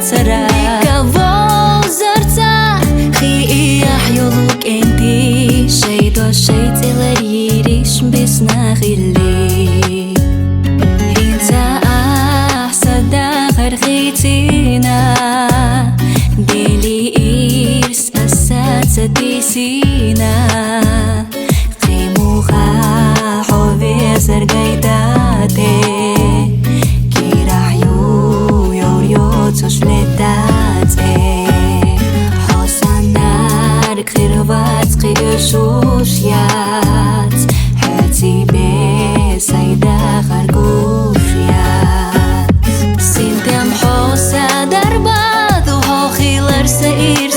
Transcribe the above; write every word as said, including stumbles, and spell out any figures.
Сара кавол зарца хи иях юлу кенти шейдо шейцелер ириш бисна хилли. Инца ахсада харгитина дели ирс асаца тисина. Къимуха хьо везар гайтате, кирахь ю йор йоцуш летаце. Хьо санар кхирвац кхиршуш яц, хьо цибе сайда харгуш яц. Синтем хьо садар баду хьо хилар саир